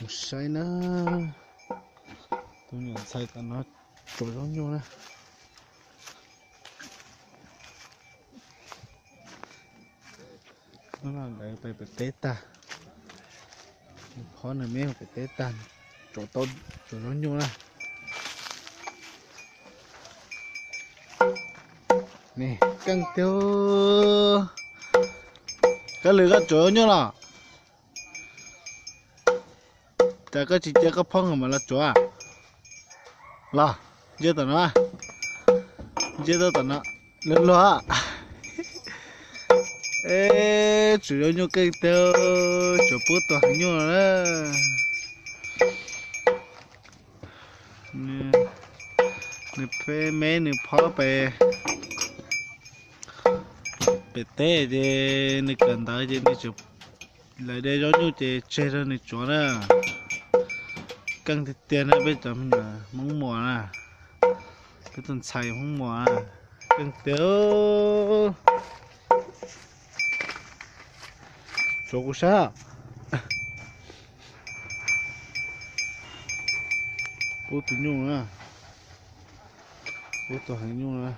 Mus saib na, tus me nyuam ntxhais tam no tsuav zaub nyuj na. Hnub no lawv pem pem teb tag, nws phob nws me pem teb tag, tsuav zaub nyuj na. Keej tiag. Kab Lwm, koj tsuav zaub nyuj los? Cas koj tsis cia koj phob nkaus mam los tsuav? Los, ntsia tom no, ntsia tau tom no, luag luag. Tsuav zaub nyuj keej tiag, tsuav pub tus heev nyuj na. Nws peb me nws phob pem, pem teb ces nws kawm ntawv ces nws tseem, lawv de zaub nyuj ces tseg rau nws tsuav na. Keej tiag tiag na peb cov me nyuam Hmoob Muas na, peb tus ntxhais Hmoob Muas na, keej tiag. Tsuav kuv saib. Pub tus nyuj na, pub tus heev nyuj na.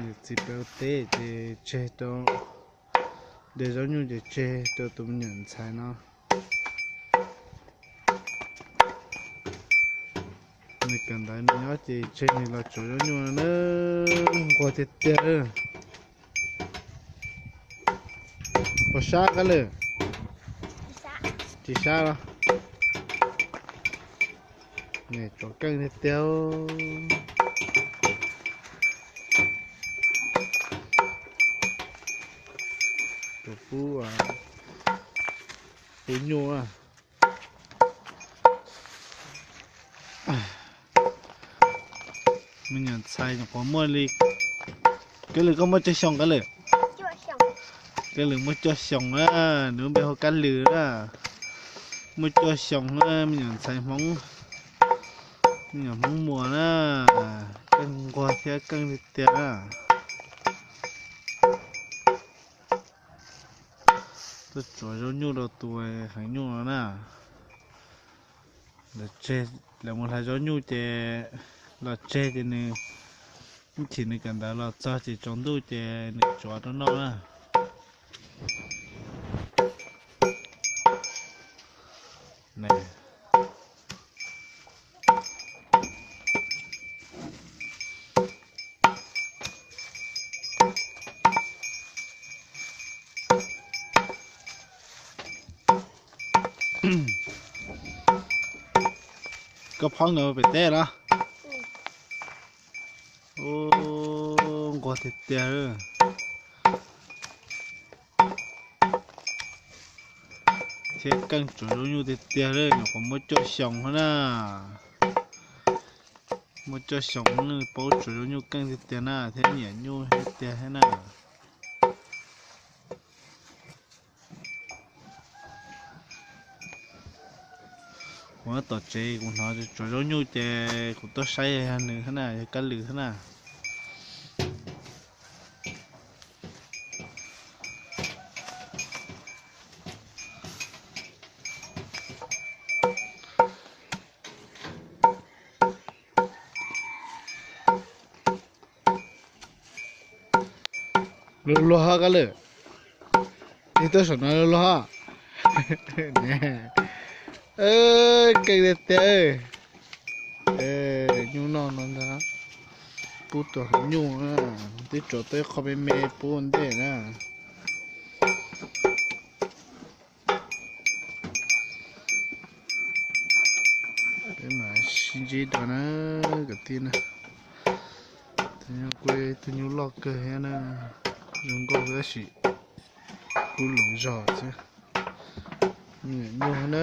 Nws txiv pem teb ces tseg rau, de zaub nyuj ces tseg rau tus me nyuam ntxhais no. Nws kawm ntawv nws nyob ces tseg nws los tsuav zaub nyuj na, nquag tiag tiag. Puas sab Kab Lwm? Tsis sab los? Nws tsuav keej tiag tiag. Tsuav pub, pub nyuj. Me nyuam ntxhais nyuam qhuav muaj li, Kab Lwm koj muaj cuaj xyoos Kab Lwm? Kab Lwm muaj cuaj xyoos na, nws lub npe hu Kab Lwm na. Muaj cuaj xyoos na, me nyuam ntxhais Hmoob, me nyuam Hmoob Muas na, keej nquag thiab keej tiag tiag na. Tuaj tsuav zaub nyuj rau tus heev nyuj no na. Lawv tseg, lawv mus hlais zaub nyuj ces los tseg ces nws, ib chim nws kawm ntawv los txog ces tsaus ntuj ces nws tsuav rau noj na. Koj phob nkaus pem teb los? Nquag tiag tiag. Thiab keej tsuav zaub nyuj tiag tiag li, nyuam qhuav muaj cuaj xyoos na. Muaj cuaj xyoos paub tsuav zaub nyuj keej tiag tiag na, thiab nyiam nyuj tiag tiag thiab na. Kuv tom tsev kuv hnov tsuav zaub nyuj ces kuv tuaj saib yog nws thiab na, yog Kab Lwm thiab na. Luag luag hab Kab Lwm, ib tug saum no luag luag hab. Keej tiag tiag. Nyuj noj no ntag, pub tus heev nyuj, twb tsuav tau ib qho me me pub ua ntej na. Peb mam sib ntsib dua na kwv tij na. Tus nyuj kuj ib tug nyuj loj kawg thiab na, zoo nkauj tab sis kub lus zog xwb. Nyuj na.